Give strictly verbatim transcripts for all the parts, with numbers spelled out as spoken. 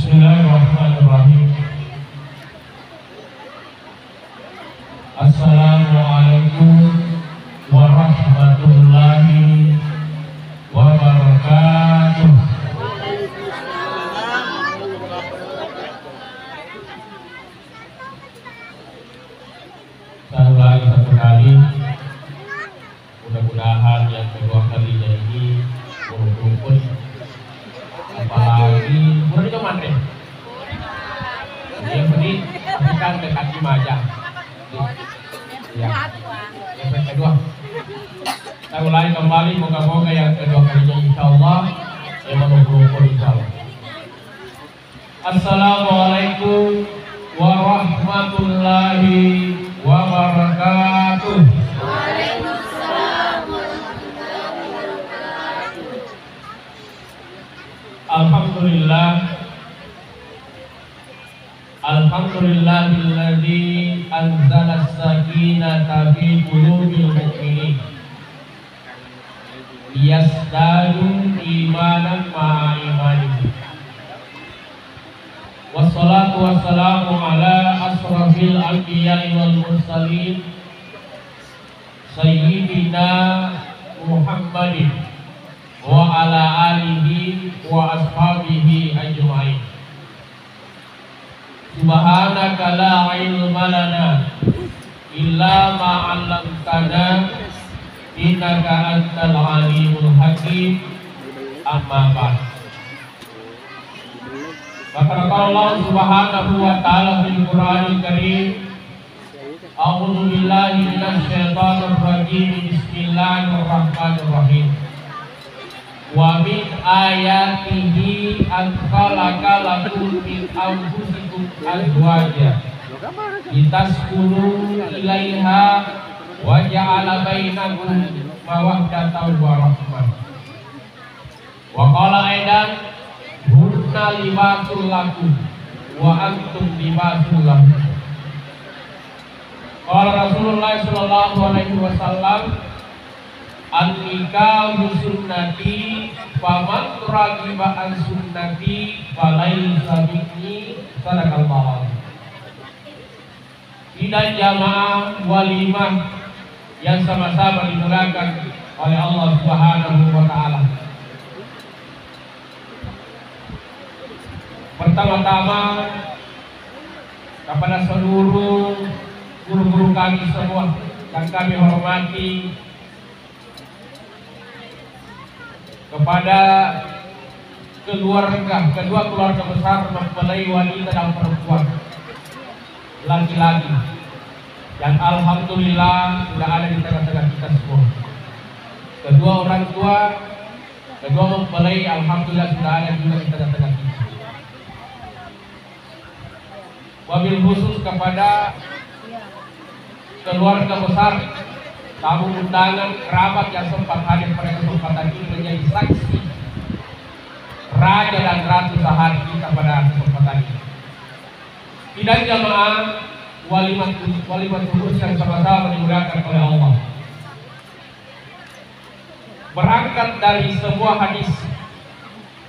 Bismillahirrahmanirrahim. Assalamualaikum warahmatullahi wabarakatuh. Saya ulangi satu kali. Mudah-mudahan yang kedua kalinya ini rukun-rukun. Apalagi, udah itu mati. Iya, ini bukan ke kaki maja. Ya. Yang kedua. Saya ulangi kembali, moga-moga yang kedua kalinya, insya Allah, yang rukun-rukun, insya Allah. Assalamualaikum warahmatullahi wabarakatuh. Alhamdulillah. Alhamdulillahilladzi anzalas sakinah في قلوب المؤمنين ليزدادوا إيمانا مع إيمانهم. والصلاة والسلام على أشرف الأنبياء والمرسلين سيدنا محمد وعلى آله وأصحابه أجمعين. سبحانك لا علم لنا إلا ما علمتنا إنك أنت العليم الحكيم. أما بعد. فقد قال الله سبحانه وتعالى في القرآن الكريم، أعوذ بالله من الشيطان الرجيم. بسم الله الرحمن الرحيم. ومن آياته أن خلق لكم من أنفسكم أزواجا لتسكنوا إليها وجعل بينكم مودة ورحمة. وقال أيضا، هن لباس لكم وأنتم لباس لهن. قال رسول الله صلى الله عليه وسلم، النكاح سنتي فمن رغب عن سنتي فليس مني. صدق الله العظيم. Sidang jamaah walimah yang sama-sama dimuliakan oleh Allah Subhanahu wa Ta'ala. Pertama-tama, kepada seluruh guru-guru kami semua yang kami hormati, kepada keluarga, kedua keluarga besar mempelai wanita dan perempuan, laki-laki, yang alhamdulillah sudah ada di tengah-tengah kita semua. Kedua orang tua, kedua mempelai, alhamdulillah sudah ada juga di tengah-tengah kita. Wabil khusus kepada keluarga besar, tamu undangan, kerabat yang sempat hadir pada kesempatan ini menjadi saksi raja dan ratu sehari kita pada kesempatan ini. Sidang jamaah walimah, walimah urus yang sama-sama dimuliakan oleh Allah. Berangkat dari sebuah hadis,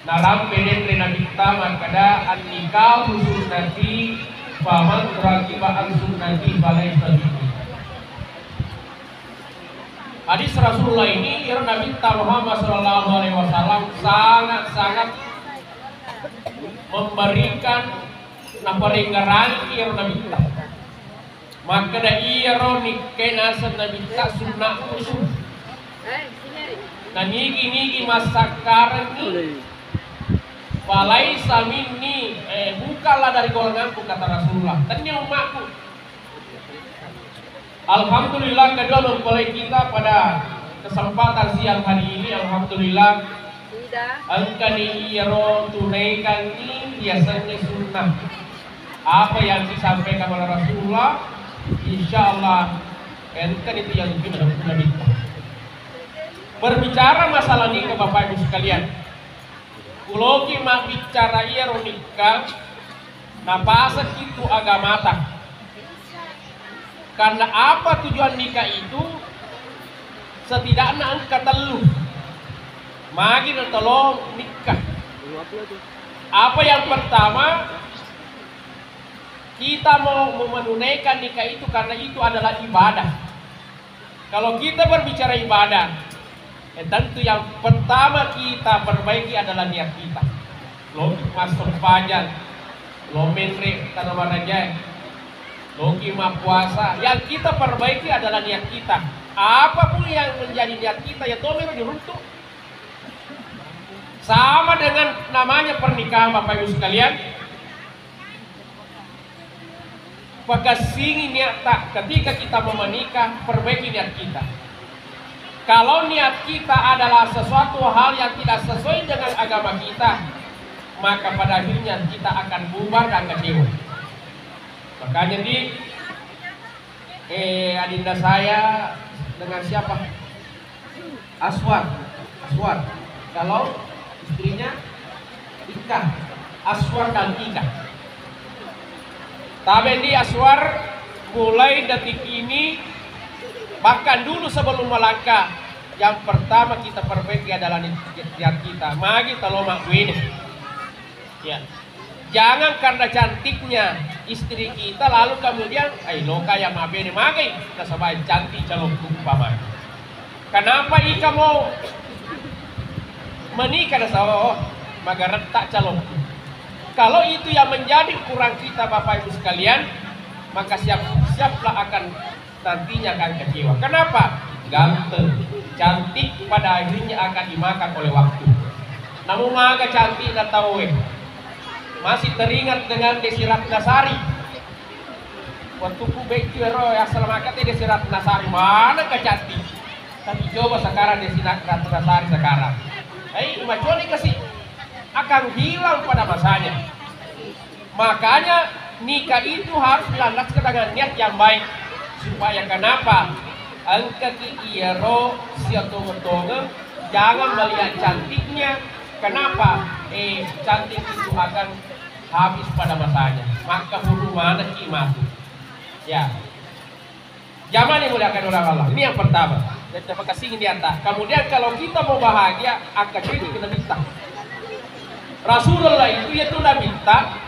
narampe denre Nabitta makkeda, "An-nikahu sunnati, faman raghiba an sunnati falaisa minni." Hadis Rasulullah ini, iro Nabitta Muhammad sallallahu alaihi wasallam sangat-sangat memberikan, naparengngerangi iro Nabitta. Makkeda iyaro nikkae naseng Nabitta sunnah khusus. Nanigi-nigi massakkarengngi, falaisa minni, eh, bukanlah dari golonganku, kata Rasulullah. Tennia ummaku. Alhamdulillah, kedua mempelai kita pada kesempatan siang hari ini, alhamdulillah, engkani iyaro tunaikangngi riasengnge sunnah. Apa yang disampaikan oleh Rasulullah, insya Allah engkani itu yang dipimpin oleh Nabi. Berbicara masalah nikah, Bapak Ibu sekalian, kuloki mabbicara iyaro nikah, napasekki tu agamata. Karena apa tujuan nikah itu? Setidaknya engka tellu magi natolo nikah. Apa yang pertama, kita mau menunaikan nikah itu karena itu adalah ibadah. Kalau kita berbicara ibadah, eh, tentu yang pertama kita perbaiki adalah niat kita. Loki massempajang, lo menre tana marajae, loki mappuasa. Yang kita perbaiki adalah niat kita. Apapun yang menjadi niat kita, ya tomero diruntuk. Sama dengan namanya pernikahan, Bapak Ibu sekalian. Pakessingi niatta ketika kita mau menikah, perbaiki niat kita. Kalau niat kita adalah sesuatu hal yang tidak sesuai dengan agama kita, maka pada akhirnya kita akan bubar dan kecewa. Makanya, di, eh, adinda saya dengan siapa? Aswar, Aswar. Kalau istrinya Ika, Aswar dan Ika. Tabe di Aswar, mulai detik ini Bahkan dulu sebelum melangkah, yang pertama kita perbaiki adalah niat kita. Magi talo mabbuene. Ya. Jangan karena cantiknya istri kita lalu kemudian, "Ai, loka ya mabbuene magai, nasaba cantik calonku," umpamanya. Kenapa ika mau menikah, nasaba, "Oh, magaretta calonku." Kalau itu yang menjadi ukuran kita, Bapak Ibu sekalian, maka siap-siaplah akan nantinya akan kecewa. Kenapa? Ganteng, cantik pada akhirnya akan dimakan oleh waktu. Namu maga cantikna tauwe. Masih teringat dengan Desi Ratnasari. Waktu ku beccu ero asal makate Desi Ratnasari, mana ke cantik. Tapi coba sekarang Desi Ratnasari sekarang. Hei, maconi kasih akan hilang pada masanya. Makanya nikah itu harus dilandaskan dengan niat yang baik. Supaya kenapa? Engkaki iyaro siatongeng-tongeng, jangan melihat cantiknya. Kenapa? Eh, cantik itu akan habis pada masanya. Maka hulu manaki mati. Ya. Jamaah yang dimuliakan oleh Allah. Ini yang pertama. Dan terima kasih ini diantar. Kemudian kalau kita mau bahagia, angka cuy kita minta. Rasulullah itu yaitu Nabitta,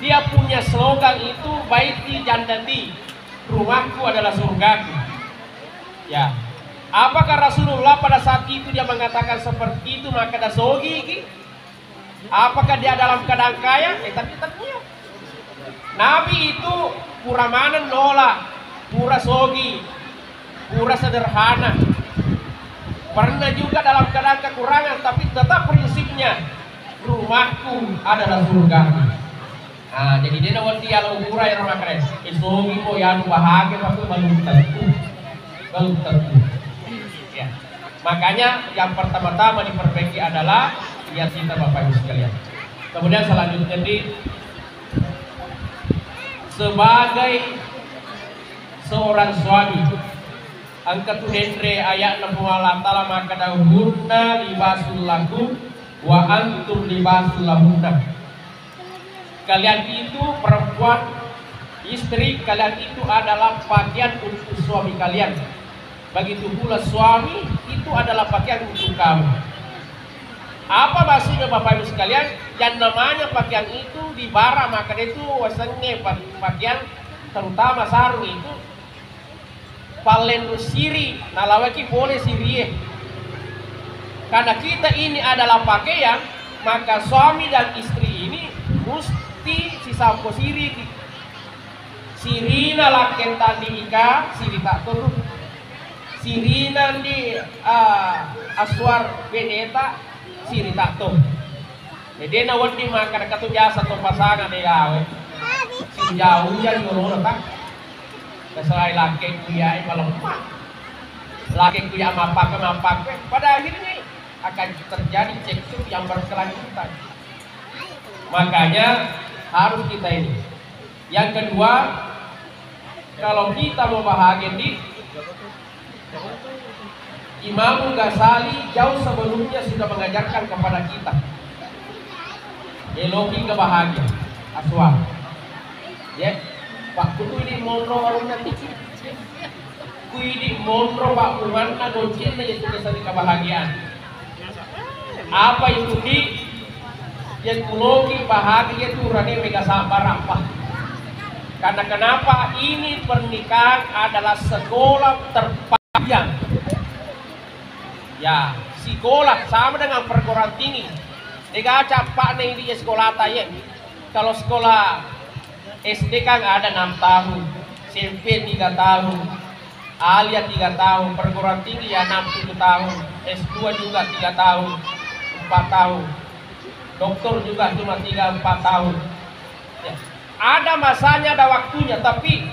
dia punya slogan itu, "Baiti jannati, rumahku adalah surgaku." Ya. Apakah Rasulullah pada saat itu dia mengatakan seperti itu, maka ada sogi ki? Apakah dia dalam keadaan kaya? Eh, tapi tetap dia. Nabi itu pura maneng nola, pura sogi, pura sederhana. Pernah juga dalam keadaan kekurangan, tapi tetap prinsipnya, "Rumahku adalah surgaku." Ah, jadi dia nawedding yalo pura ya rumah keren. Eh, sogi kok ya bahagia, tapi belum tentu. Belum tentu. Ya. Makanya yang pertama-tama diperbaiki adalah niat kita, Bapak Ibu sekalian. Kemudian selanjutnya di sebagai seorang suami, engka tu denre ayatna Puang Allah Taala makkeda, "Hunna libasul lakum wa antum libasul lahunna." Kalian itu perempuan, istri, kalian itu adalah pakaian untuk suami kalian. Begitu pula suami itu adalah pakaian untuk kamu. Apa maksudnya, Bapak Ibu sekalian? Yang namanya pakaian itu di bara maka itu wasengnge pa-, pakaian, terutama sarung itu pallenru siri, nalawaki pole sirie. Karena kita ini adalah pakaian, maka suami dan istri ini musti sisampo siriki. Sirina lakkeng tanding ika, sirita to. Sirina ndi, ah, Aswar beneta, sirita to. Jadi na wedding makkeda katu biasa to pasangan de gawe. Sijauh ya yolona tak. Keselai lakkekku ya malemma. Lakkekku ya mappake-mappake. Pada akhirnya akan terjadi cekcok yang berkelanjutan. Makanya harus kita ini. Yang kedua, kalau kita mau bahagia di Imam Ghazali jauh sebelumnya sudah mengajarkan kepada kita. Eloki kebahagiaan. Aswa. Ya. Pak Kutu ini monro warung nanti. Kuidi monro Pak Umanna goncengna yaitu kesan kebahagiaan. Apa itu ki? Yaitu loki bahagia itu rane mega sabar apa? Karena kenapa? Ini pernikahan adalah sekolah terpanjang. Ya, sekolah sama dengan perguruan tinggi. Ega cappa ne di sekolah ta ye. Kalau sekolah S D kan ada enam tahun, S M P tiga tahun, alia tiga tahun, perguruan tinggi ya enam tujuh tahun, S dua juga tiga tahun, empat tahun, doktor juga cuma tiga empat tahun. Ya. Ada masanya, ada waktunya, tapi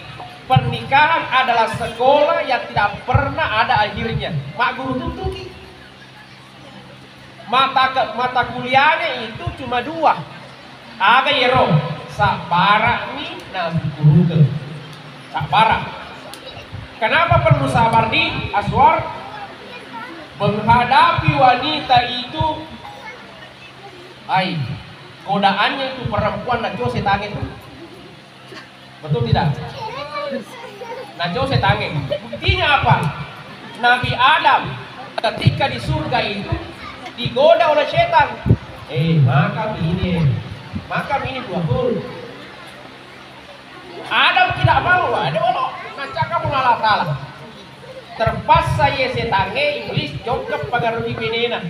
pernikahan adalah sekolah yang tidak pernah ada akhirnya. Magguru tuttuki. Mata ke-, mata kuliahnya itu cuma dua. Aga yero? Sabbara'mi na sukkuruke. Sabbara'. Kenapa perlu sabar di Aswar? Menghadapi wanita itu, ai, godaannya itu perempuan na cose tange itu. Betul tidak? Nacau setangnge. Buktinya apa? Nabi Adam ketika di surga itu digoda oleh setan. Eh, makan ini, makan ini buah huruf. Adam tidak mau, ada Allah. Nacaka pun Allah Ta'ala. Terpaksa ye setangnge, iblis, jokka pengaruhi benena.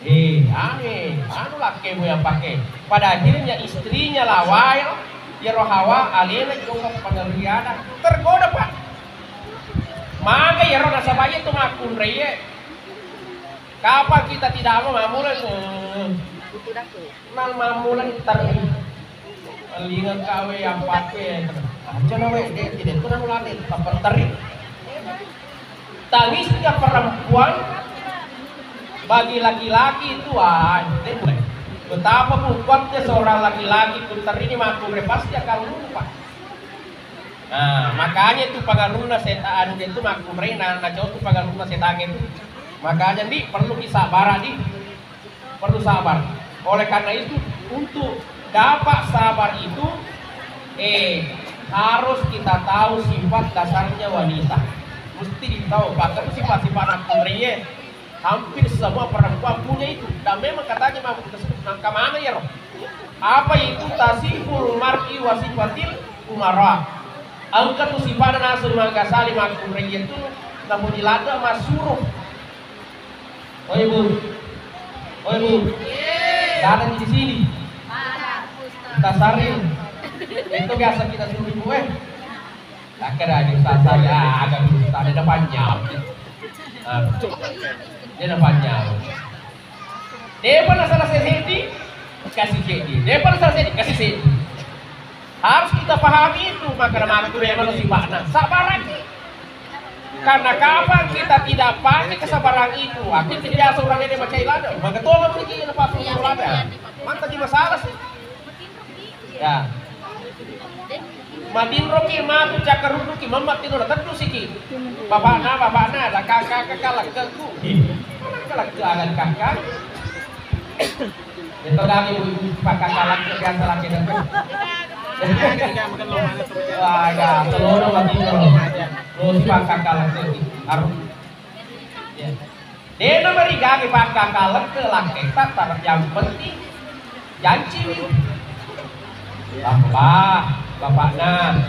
Eh, anu, eh, anu lakkemu yang pakai. Pada akhirnya istrinya lawai, ya roh Hawa, alena jokka pengaruhi Adam. Tergoda, Pak. Maka ya roh nasaba itu makkunraiye. Kapan kita tidak mau, mamula, eh, mal mamula teri. Lingeng kawe yang pakai. Aja nawe, dek, tidak itu nang ulane, tak teri. Tangisnya perempuan bagi laki-laki itu, ah, itu mulai. Betapa pun kuatnya seorang laki-laki, pun teri ini makkunrai pasti akan lupa. Nah, makanya itu pengaruhnya setan itu makkunrai, nah, nah, jauh itu pengaruhnya setan itu. Makanya, Di, perlu kesabaran, Di. Perlu sabar. Oleh karena itu, untuk dapat sabar itu, eh, harus kita tahu sifat dasarnya wanita. Mesti ditahu, bahkan sifat-sifat makkunrai, hampir semua perempuan punya itu. Dan memang katanya mampu tersebut, nangka mana ya, roh? Apa itu tasiful mar'i wa sifatil umara? Engka tu sifat naseng mangga sali makkunrai itu, namun dilada masuro. Oi, Bu. Oi, Bu. Datang di sini. Kita saring. Itu biasa kita suruh ibu, eh. Takkan ada ustaz saya, ada dulu ustaz, ada panjang. Ah. Dia ada panjang. Dia pernah salah sedih, kasih sedih. Dia pernah salah sedih, kasih sedih. Harus kita pahami itu, maka makkunrai memang sifatnya. Sabar lagi. Karena kapan kita tidak pakai kesabaran itu, aku tidak biasa orang ini macai lada. Maka tolong lagi lepas lada. Mantap di masalah sih. Ya. Matinroki matu cakkarudduki, mamma tino na teddusiki. Bapakna, bapakna, la kakak, kakak, lakkaku. Kakak, kakak. Itu kami bu, bu, pakakak, lakka, biasa, lakka, dan. Wah, ya, telur, matinro. Terus pakakak, lakka, harus. Ya. Dena marigaga pakkakalekka lakketta, tar-, yang penting janci mi. Bapak, bapakna,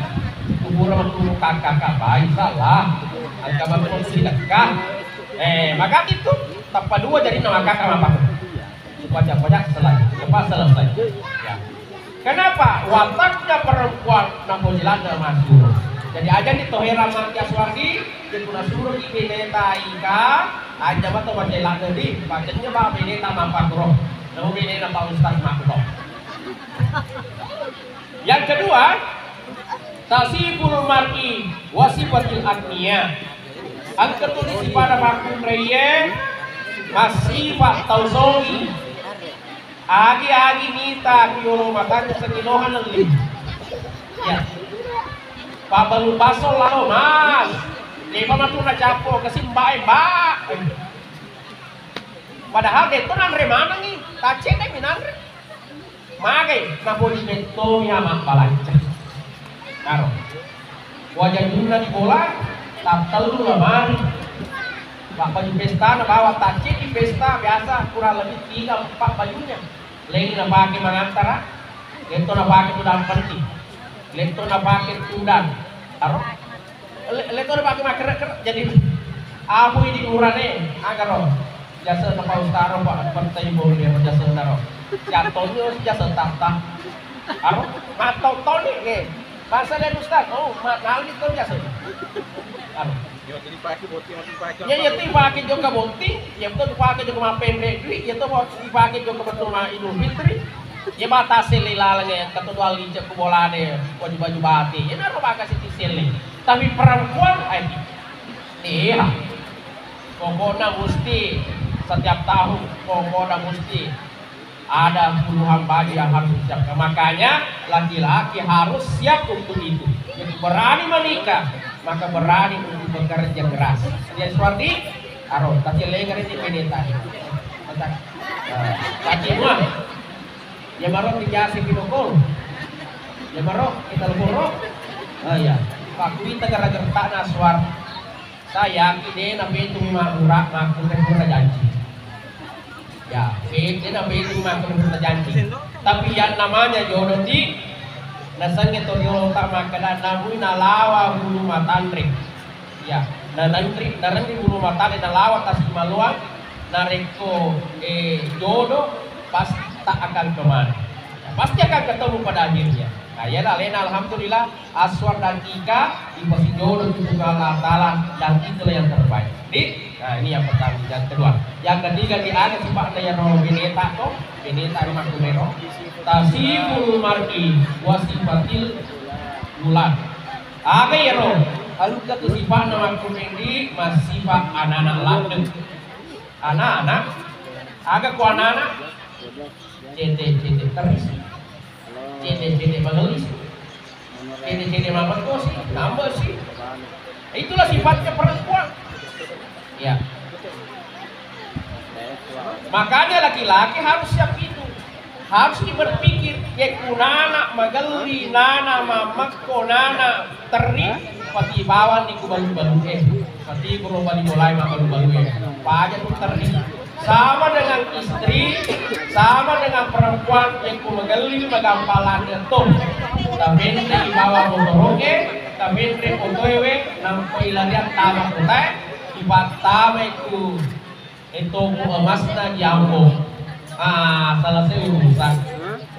kubura metu kakak, baik salah. Angka bapak sedekah. Eh, maka itu tappa dua jadi nama kakak apa? Baca-baca selesai. Apa selesai? Ya. Kenapa? Wataknya perempuan napoji lada masuk. Jadi aja nih tohera mangga suargi, dia puna suruh ki beneta ika, aja mah to baca lada di, bacanya bah beneta mampang roh. Namu beneta Pak Ustaz makro. Yang kedua, tasiful mar'i wasifatil agniya. Engka tu di sipada makkunraiye masifa tau songi. Agi-agi mita ku yolo matanya senilohan lelli. Ya. Pabalu baso lalo, Mas. Lepa matu na cappo kesimbae, Mbak. Padahal detto nanre manengi, tacedde mi nanre. Magai napoli mettomi ama balanca. Naro. Wajajunna di bola, tattellu lamari. Pak baju pesta na bawa tacci di pesta biasa kurang lebih tiga empat bajunya. Lengi napake mangantara, letto napake tudang penting, letto napake tudang. Aro? Le-, letto napake makkere-kere. Jadi, abu ini urane, agaro. Jasa na Pak Ustaro, Pak, pentai boleh jasa naro. Jatuhnya jasa tata. Aro? Matau toni, eh. Masa dan Ustaz, oh, ma-, nalli to jasa. Aro? Iya, jadi pakai botting, masih pakai. Iya, iya, tu pakai juga botting, iya, betul, pakai juga mapendek duit, iya, tu mau dipakai juga betul mah Idul Fitri. Iya, batasi lilalnya, ketua lincah ke bola deh, baju-baju batik. Iya, naro pakai siti sele. Tapi perempuan, eh, iya. Pokoknya mesti setiap tahun, pokoknya mesti ada puluhan baju yang harus disiapkan. Makanya laki-laki harus siap untuk itu. Jadi berani menikah, maka berani untuk bekerja keras. Ya, seperti aro, tapi lengan ini pendeta. Mantap. Nah, laki mah. Ya, maro dijasi pinokol. Ya, maro kita leporo. Oh, ya. Pakkuita gara-gara tana suar. Saya yakin deh, na betu mabbura, makkunrai pura janji. Ya, bete na betu makkunrai pura janji. Tapi yang namanya jodoh di, nasengnge to riolo ta makkeda namui nalawa bulu matanre. Ya, narenri, narenri bulu matanre nalawa Tasikmalua, narekko, eh, jodoh pasti tak akan kemana. Ya, pasti akan ketemu pada akhirnya. Nah, ya alena alhamdulillah. Aswar dan Ika, ipasijodoh tu Puang Allah Ta'ala, dan itulah yang terbaik. Di, nah, ini yang pertama. Yang kedua, yang ketiga, di ada sifatnya yang roh bineta to, bineta di makkunero. Tasiful mar'i wa sifatil ulad. Aga ya roh? Engka tu sifatna makkuneng di, masifat anak-anak ladde. Anak-anak, aga ku anak-anak? Cete-cete terisi. Cete-cete mengelis. Cete-cete mamekosi, nambesi. Itulah sifatnya perempuan. Ya. Makanya laki-laki harus siap itu. Harus berpikir, yekku nana magelli, nana mamekko, nana terri, pati bawang ni ku balu-balu e. Pati ku roba ni mulai mabbalu-balu e. Paja tu terri. Sama dengan istri, sama dengan perempuan, yekku magelli magampang ladde to. Tabenre bawang motoroke, tabenre otoewe, nampa ilarian tama kotae, ipattama ku Etomu emasna jambo. Ah, selesai urusan.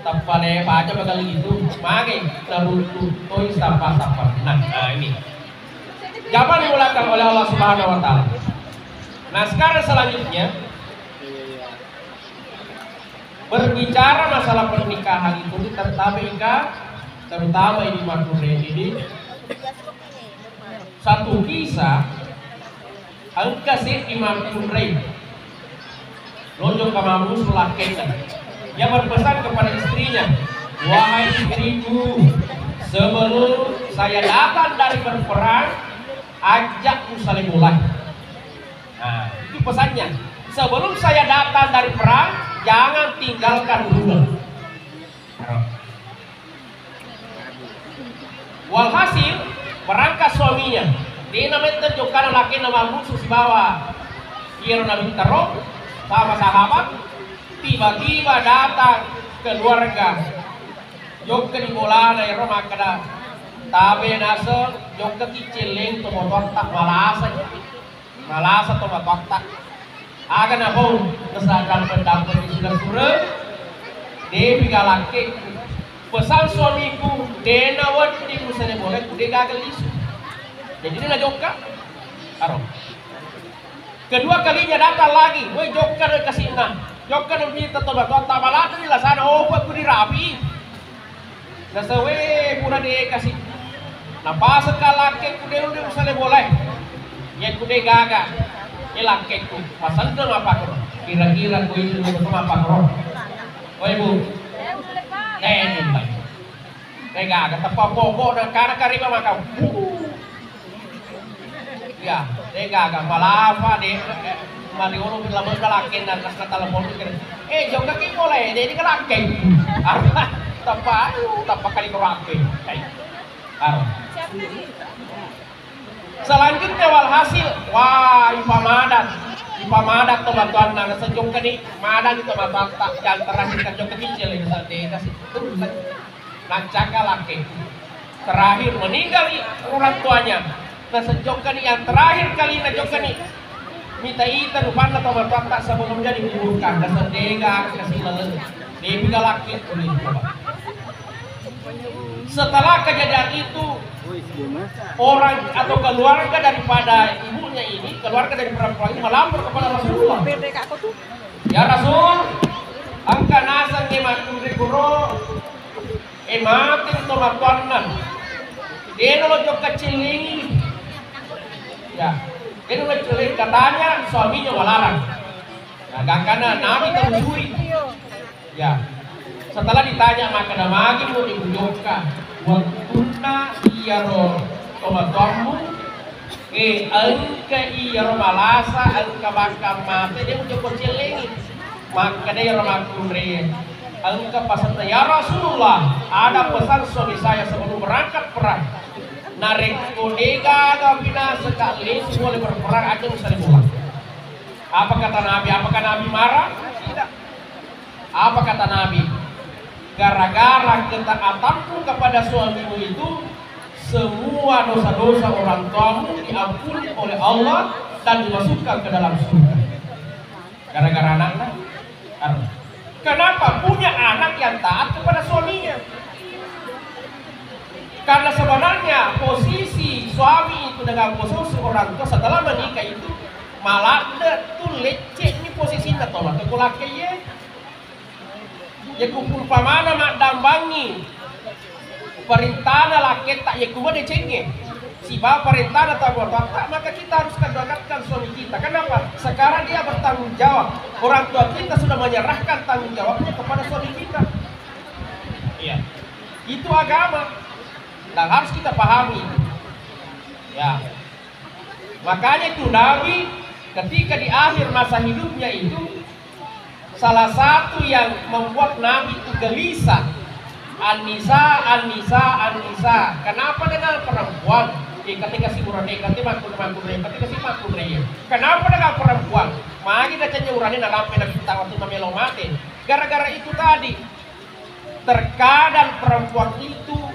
Tappale baca bakal gitu. Mage naruntu toi sapa-sapa. Nah, nah ini. Zaman dimulakan oleh Allah Subhanahu wa Ta'ala. Nah, sekarang selanjutnya, berbicara masalah pernikahan itu, terutama Ika, terutama ini Madura ini, satu kisah, engka seddi makkunrai lonjong ka mamusu lakkainna. Ia berpesan kepada istrinya, "Wahai istriku, sebelum saya datang dari berperang, ajak ku salai bola." Nah, itu pesannya. "Sebelum saya datang dari perang, jangan tinggalkan rumah." Walhasil, berangkat suaminya. Dena metta jokkana lakkainna mammusu sibawa iyaro Nabitta ro, sama sahabat. Tiba-tiba datang keluarga. Jokka di bolana ero makkeda, "Tabe naseng, jokka ki celleng to mototta malasa." Malasa to matoatta. Aga napau, kesadampeng-dampeng di sura-sura, depi galakke. Pesan suamiku, dena wedding musale bola, ku de gaga lisu. Jadi dia najokka. Aro. Kedua kalinya datang lagi, woi jokka na kasina. Jokka na minta to matoatta, malasa di lasana, opa ku dirapi. Nasawe pura de kasi. Napaseng ka lakkekku de ude usale bolae. Yekku de gaga. E lakkekku. Masenneng apa ko? Kira-kira ko itu ko apa ko? Oi bu. Eh, ini. De gaga. Teppa pokok dan karena karima makau. Ya, de gaga, malapa de, mariolo lamun kalakken dan kasta telepon kira. Eh, jokka ki mulai, de di kalakken. Apa? Teppa, teppa kali kalakken. Ar. Selanjutnya walhasil, wah, ipamadat. Ipamadat to batuanna, sejokka ni, madan itu batuatta, yang terakhir kan jokka kecil ini, de kasih. Naccaka lakke. Terakhir meninggal orang tuanya. Nasejokkani yang terakhir kali najokkani. Mita ita rupanna tomatoatta sebelumnya dikuburkan. Nasendega kasih laleng. Depi galakke. Setelah kejadian itu, orang atau keluarga daripada ibunya ini, keluarga dari perempuan ini melapor kepada Rasulullah. Ya Rasul, engka naseng ni makkunrai kuro, eh, mate tomatoanna. Dena lo jokka cellengi. Ya, dena lo cellengi, katanya suaminya melarang. Nah, gangkana Nabi telusuri. Ya. Setelah ditanya makkeda, "Magi mu dibujokka wettunna iyaro tomatoammu, eh, engka iyaro malasa, engka bakka mate, de mujokko cellengi?" Makkeda iyaro makkunrai, "Engka pasenna, ya Rasulullah, ada pesan suami saya sebelum berangkat perang." Narekko degaga pinaseng, tak lesu boleh berperang, aja usah dibola. Apa kata Nabi? Apakah Nabi marah? Tidak. Apa kata Nabi? Gara-gara ketaatanmu kepada suamimu itu, semua dosa-dosa orang tuamu diampuni oleh Allah dan dimasukkan ke dalam surga. Gara-gara anaknya. Kenapa? Punya anak yang taat kepada suaminya. Karena sebenarnya posisi suami itu dengan posisi orang tua setelah menikah itu malah tu lecce ni posisinya, tolong ke kulake ye. Ye ku umpamana maddambangi perintana lakketta, ye ku madecengnge sibawa perintana tau matoatta, maka kita harus kedekatkan suami kita. Kenapa? Sekarang dia bertanggung jawab. Orang tua kita sudah menyerahkan tanggung jawabnya kepada suami kita. Iya. Itu agama. Dan harus kita pahami itu. Ya. Makanya itu Nabi ketika di akhir masa hidupnya itu, salah satu yang membuat Nabi itu gelisah, "An-nisa, an-nisa, an-nisa." Kenapa dengan perempuan? Eh, ketika si urane, ketika makkunre, ketika si makkunre. Kenapa dengan perempuan? Magi kacanya urane nalampe Nabi waktu namelo mate. Gara-gara itu tadi, terkadang perempuan itu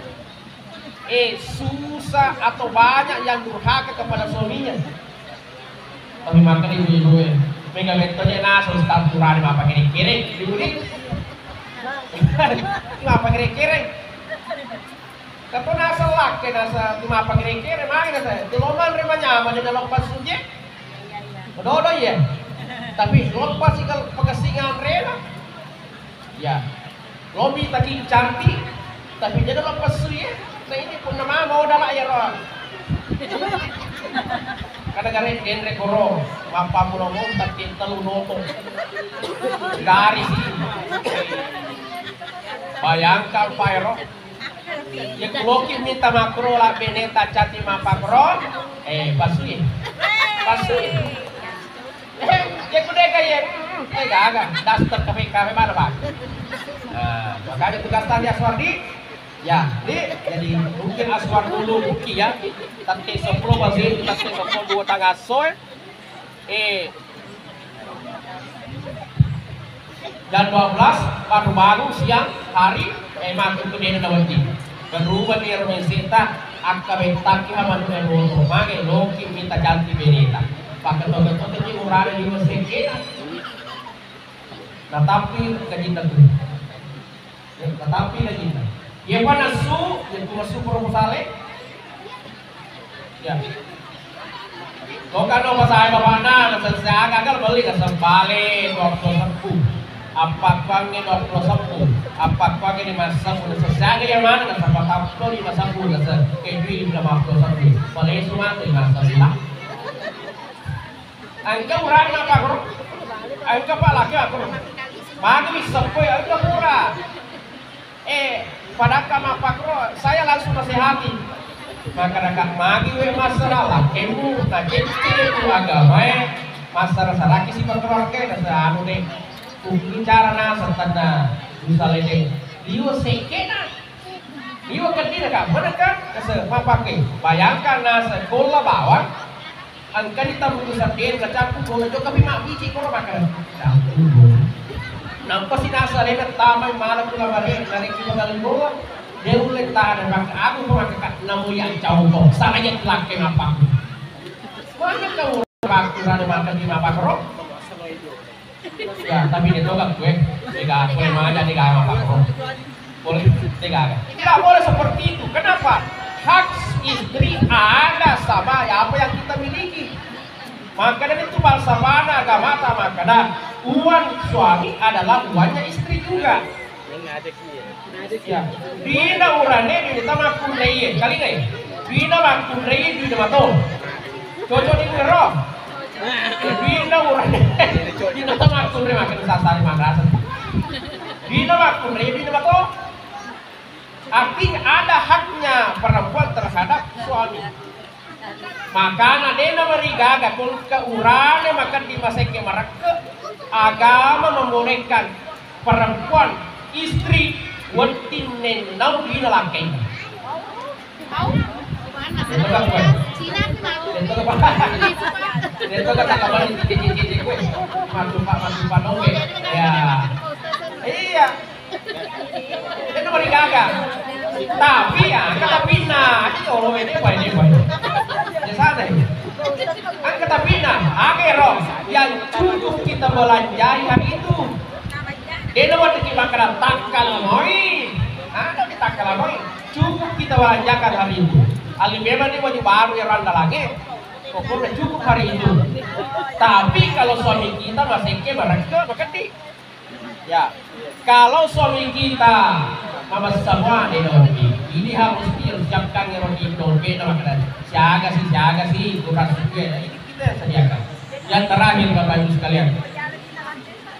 eh, susah atau banyak yang durhaka kepada suaminya. Tapi makanya ibu-ibu, eh, mega metode naso stampurane mappakere-kere, ibu ni. Mappakere-kere. Kato nasa lakke nasa mappakere-kere, magi nasa, "Telo manre manyama de loppas suje." Dodo iya. Tapi loppas ikal pakasingan rena. Ya. Lobi taki cantik, tapi jadi lo pesu ya. Nah ini pun nama mau dalam ya roh. Kada gare genre koro, mappa pulo mau tapi telu noto. Garis. Bayangkan Pak Ero. Ya kuloki minta makro lah beneta cantik mapakro. Eh, pasui. Pasui. Eh, ya ku dega ya. Hmm, eh, gaga. Daster kafe kafe mana, Bang? Nah, makanya tugas tadi Aswardi. Ya, di, jadi mungkin Aswar dulu mungkin ya. Tante sepuluh masih, tante sepuluh dua tanggal soe. Eh, jam dua belas baru bangun siang hari, eh, maka itu dia na wedding. Berubah dia rumah seta, akka bettaki ha manu e boto, mage loki minta cantik beneta. Pakai toke-toke di urane di masjid kita. Nah, tapi gaji tentu. Ya, tetapi lagi, iya pa nasu, ya, tu nasu proposale. Ya. Kau kan dong pasai bapakna, nasa siaga kan beli nasa bale dua puluh seppuh. Apa kuangnge dua puluh seppuh. Apa kuangnge lima seppuh, nasa siaga yang mana, nasa patapto lima seppuh, nasa kejui lima puluh seppuh. Bale semua lima seppuh. Engka urane mappakro, engka pa laki mappakro. Magi seppo, engka pura. Eh, padakka mappakro, saya langsung nasehati. Maka dakka magi we masalah lakemu, nacecce ku agamae, masalah saraki si keluarga, nasa anu deh. Ku bicara nasa tenna, misalnya deh, liwe sekena. Iwa keddi na ka, mana ka? Nase, mappake. Bayangkan nase, golla bawang, engkani tamu tu sandiri, na cappu golla jokka pi mabbici koro makan. Cappu golla. Nampa si nase alena tamai malam pula mare, narekki pangale golla. Dia ulle tana, maka aku pun maka ka, namu yang cau kau, sana aja lakke mappake. Mana kau waktu rada makan di mapakro? Ya, tapi dia togak gue. Tega, boleh mana tega mapakro? Boleh, tega. Tidak boleh seperti itu. Kenapa? Hak istri ada sama apa yang kita miliki. Maka dari itu falsafana agama, maka dah uang suami adalah uangnya istri juga. Ya. Dina urane dina tamakkunraie, kalingai. Dina makkunraie dina mato. Cocok di ero. Dina urane dina tamakkunrai makan sasari madrasah. Dina makkunraie dina mato. Artinya ada haknya perempuan terhadap suami. Makana dena marigaga, kongka urane makan di masekke marekke, agama membolehkan perempuan, istri, wedding nennau dina lakkainna. Itu kan, itu kan, itu kan tak kabar di titik-titik gue. Matupa, matupa noe. Ya. Iya. Itu mari gaga. Tapi ya, angka tapinna. Aja jolo ini apa ini apa ini. Di sana ini. Angka tapinna. Angero. Yang cukup kita belanjai hari itu. Dena waktu kita makan takkala moi. Ada di takkala moi. Cukup kita belanjakan hari itu. Ali memang ini baju baru yang randa lagi. Pokoknya cukup hari itu. Tapi kalau suami kita masih ke mereka makan di Ya, kalau suami kita mama semua di dompet, ini harus disiapkan di dompet, dompet nama kena siaga sih, siaga sih, kurang sekian. Ini kita yang sediakan. Yang terakhir, Bapak Ibu sekalian,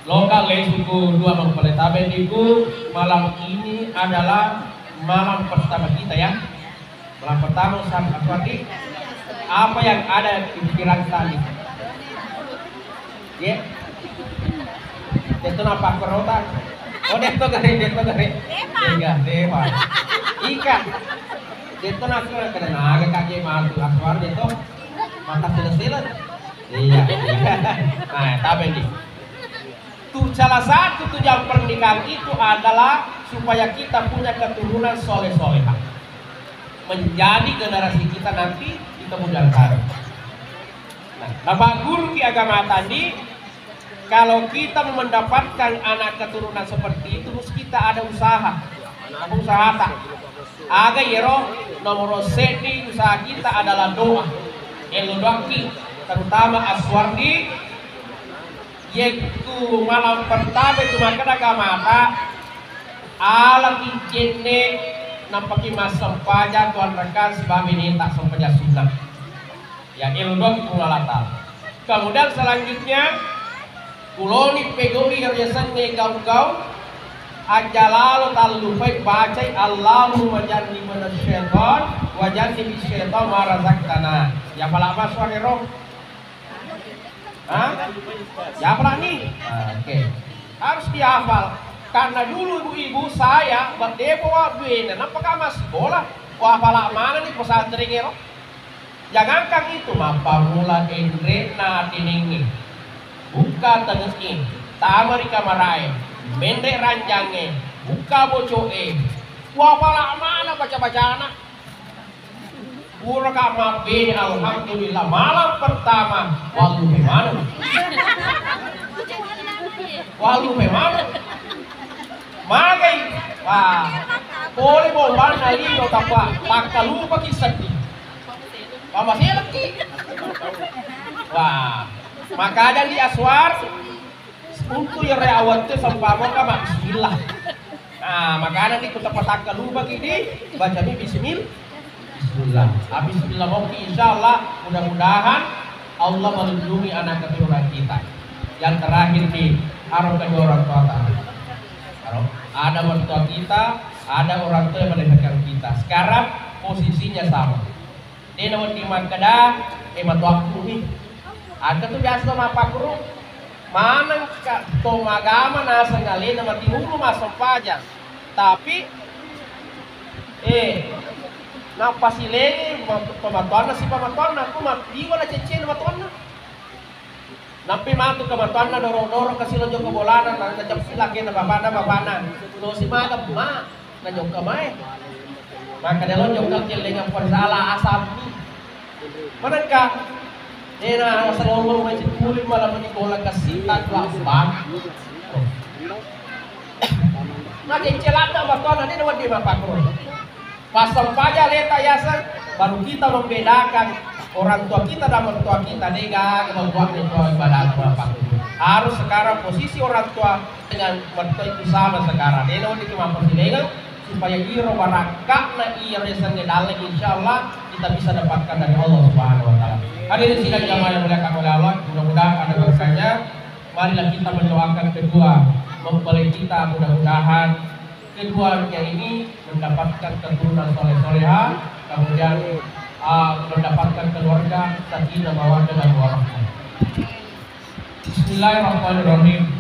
lokal lesuku dua mengkoletabe niku, malam ini adalah malam pertama kita ya. Malam pertama, Ustaz Aswandi, apa yang ada di pikiran tadi? Ya. Itu napa kerota? Oh, deto gare, deto gare. Iya, dewa. Ika. Deto nasi orang kena naga kaki matu Aswar deto. Mata sila-sila. Iya. Nah, tapi ini. Tu-, salah satu tujuan pernikahan itu adalah supaya kita punya keturunan soleh-solehah, menjadi generasi kita nanti di kemudian hari. Nah, Bapak Guru di agama tadi, kalau kita mau mendapatkan anak keturunan seperti itu, harus kita ada usaha. Apa usaha tak? Aga yero nomor seddi usaha kita adalah doa. Elo doaki, terutama Aswardi, Yekku malam pertama itu makkeda ka mata, alaki jenne nampaki massempajang tuanrekan sibawa beneta sempajang sunnah. Ya, elo doang Puang Allah Ta'ala. Kemudian selanjutnya, kuloni pegau'i riasengnge gau-gau, aja lalo tallupai bacai Allahumma jannibna syaitan wa jannibis syaitan ma razaqtana. Ya, pala masuk ero. Hah? Siapa lah nih? Nah, oke. Harus dihafal. Karena dulu ibu-ibu saya, ba-, depo wa bene, nappa ka massekolah, wa pala mana nih pesantren ero. Jangankan itu, mappamula enre na atinenge. Buka tengenge, tama ri kamarae, menre ranjange, buka bocoe. Wa pala mana baca-bacana? Puraka mabbene, alhamdulillah, malam pertama, wallupe maneng. Wallupe maneng. Magai, wah, pole bombanna lino tappa, takkalupaki seddi. Pamaselekki. Wah, makanya di Aswar, Untu iyaro awattu sempajang ka mabbismillah. Nah, makanya di kota patakka lubaki di bacami bismil-, bismillah. Ah, bismillah moki, insyaallah, mudah-mudahan Allah melindungi anak keturunan kita. Yang terakhir di harap kedua orang tua tadi. Harap ada mertua kita, ada orang tua yang melahirkan kita. Sekarang posisinya sama. De nawedding makkeda, "Eh, matoakku mi." Engka tu biasa to mappakkuro. Maneng ka to magama naseng alena matimulu massempajang. Tapi, eh, nappasilengi ma-, pamatoanna sipamatoanna, ku ma-, liwa na cecena matoanna. Nappi matu ke matoanna doro-doro kasi lo jokka bolana, na, na ceppi lakena bapana, bapana. Lo si maga, "Ma, na jokka mae." Maka delo jokka kellengang persala asammi. Manengka, ena salongong mai cipuli malam ni bola kasi tak bang. Na kecelakaan matoanna de na wedding mappakro. Passempajang leta yaseng, baru kita membedakan orang tua kita dan mertua kita. Dega membuat ritual ibadah apa. Harus sekarang posisi orang tua dengan mertua itu sama sekarang. Dena wedding cuma persidangan supaya iro barakka'na iyaro yasengnge dalleq, insyaallah kita bisa dapatkan dari Allah Subhanahu wa Ta'ala. Hadirin sidang jamaah yang dimuliakan oleh Allah, mudah-mudahan ada berkahnya. Marilah kita mendoakan kedua mempelai kita, mudah-mudahan keduanya ini mendapatkan keturunan soleh-soleha, kemudian, uh, mendapatkan keluarga sakinah mawaddah dan warahmah. Bismillahirrahmanirrahim.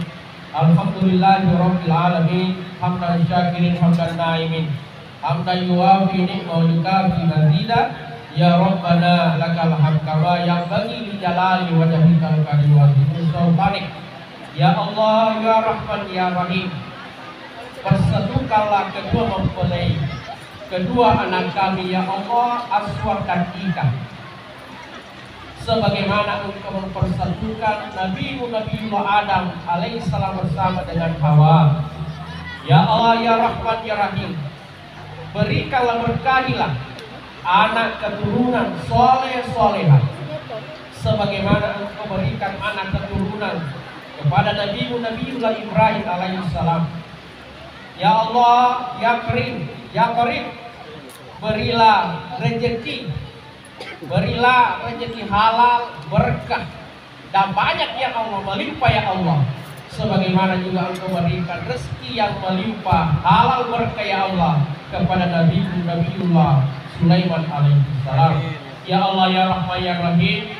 Alhamdulillahirabbil alamin, hamdan syakirin, hamdan naimin, hamdan yuwafi ni'mahu wa yukafi mazida. Ya Rabbana lakal hamd kama yanbaghi li jalali wajhikal karim wa azimi sultanik. Ya Allah, ya Rahman, ya Rahim. Persatukanlah kedua mempelai, kedua anak kami, ya Allah, Aswad dan Ika. Sebagaimana Engkau mempersatukan Nabimu Nabiullah Adam alaihissalam bersama dengan Hawa. Ya Allah, ya Rahman, ya Rahim, berikanlah, berkahilah anak keturunan soleh solehah, sebagaimana Engkau berikan anak keturunan kepada Nabimu Nabiullah Ibrahim alaihissalam. Ya Allah, ya Karim, ya Karim, berilah rezeki, berilah rezeki halal, berkah, dan banyak, ya Allah, melimpah, ya Allah. Sebagaimana juga Engkau berikan rezeki yang melimpah, halal, berkah, ya Allah, kepada Nabi Nabiullah Sulaiman alaihissalam. Ya Allah, ya Rahman, ya Rahim,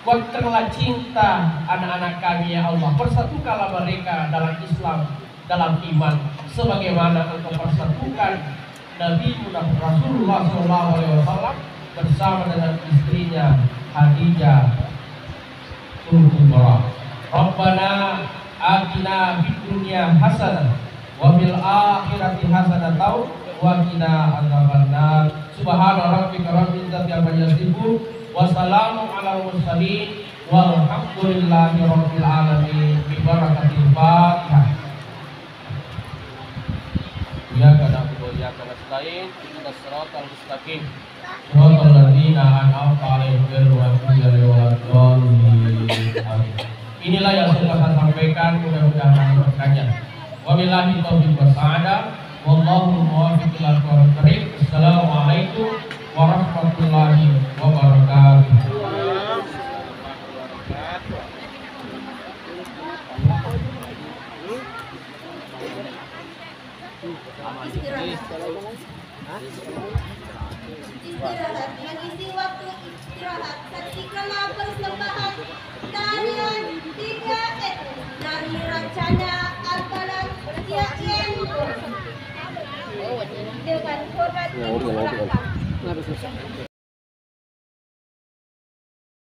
kuatkanlah cinta anak-anak kami, ya Allah. Persatukanlah mereka dalam Islam, dalam iman, sebagaimana Engkau persatukan Nabi Rasulullah sallallahu alaihi wasallam bersama dengan istrinya Khadijah Kubra. Rabbana atina fid dunya hasanah wa fil akhirati hasanatan wa qina adzabannar. Subhana rabbika rabbil izzati amma yasifun. Wa salamun alal mursalin. Walhamdulillahi rabbil alamin. Bi barakatil Fatihah. Iyyaka na'budu wa iyyaka nasta'in. Ihdinas siratal mustaqim. Siratal ladzina an'amta 'alaihim ghairil maghdubi 'alaihim waladdallin. Amin. Inilah yang sudah saya sampaikan, mudah-mudahan berkahnya. Wabillahi taufiq was sa'adah. Wallahul muwaffiq ila aqwamit thariq. Assalamualaikum warahmatullahi wabarakatuh. Istirahat. Istirahat. Mengisi waktu istirahat. Saksikanlah persembahan tarian tiga etnis dari Rancana Albalan Siak Yen. Dengan hormat kami serahkan.